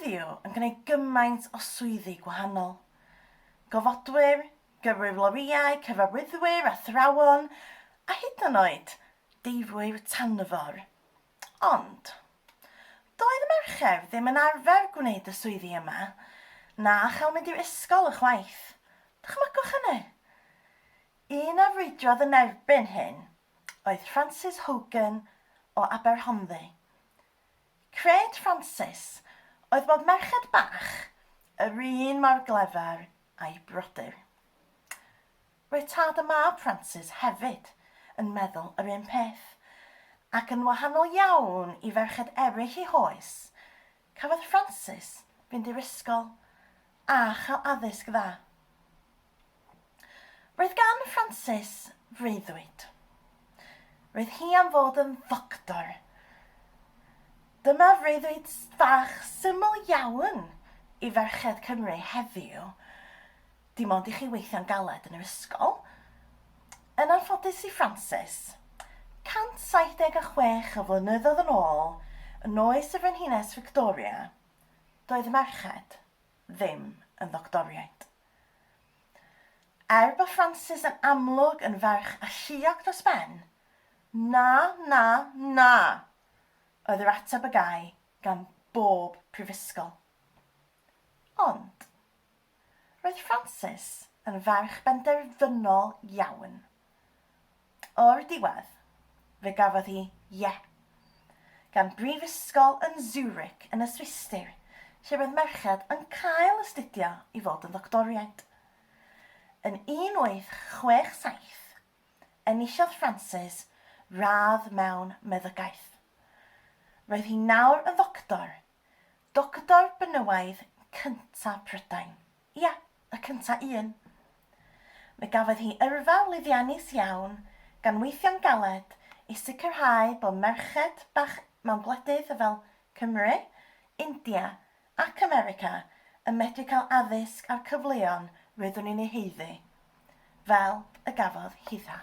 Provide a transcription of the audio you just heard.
heddiw yn gwneud gymaint o swyddi gwahanol. Gofodwyr, gyrwyr lorïau, cyfarwyddwyr, athrawon, a hyd yn oed deifwyr tanfor. Ond, doedd y merched ddim yn arfer gwneud y swyddi yma, na chael mynd i'r ysgol ychwaith. Dychmygwch hynny! Un a frwydrodd yn erbyn hyn oedd Frances Hogan o Aberhonddu. Cred Frances oedd bod merched bach yr un mor glyfar â'i brodyr. Roedd tad a mab Frances hefyd yn meddwl yr un peth, ac yn wahanol iawn i ferched eraill ei hoes, cafodd Frances fynd i'r ysgol a chael addysg dda. Roedd gan Frances freuddwyd. Roedd hi am fod yn ddoctor. Dyma freuddwyd fach syml iawn i ferched Cymru heddiw, Dim ond i chi weithio'n galed yn yr ysgol. Yn anffodus i Frances, 176 o flynyddoedd yn ôl, yn oes y Frenhines Victoria, doedd merched ddim yn ddoctoriaid. Er bod Frances yn amlwg yn ferch alluog dros ben, na, na, na! oedd yr ateb a gai gan bob prifysgol. Ond, Roedd Frances yn ferch benderfynol iawn. O'r diwedd, fe gafodd hi ie gan brifysgol yn Zurich yn y Swistir, lle roedd merched yn cael astudio i fod yn ddoctoriaid. Yn 1867, enillodd Frances radd mewn meddygaeth. Roedd hi nawr yn ddoctor Doctor benywaidd cynta Prydain. Ia, y cynta un. Mi gafodd hi yrfa lwyddiannus iawn, gan weithio'n galed i sicrhau bod merched bach mewn gwledydd fel Cymru, India ac America yn medru cael addysg a'r cyfleon roeddwn i'n eu haeddu, fel y gafodd hitha.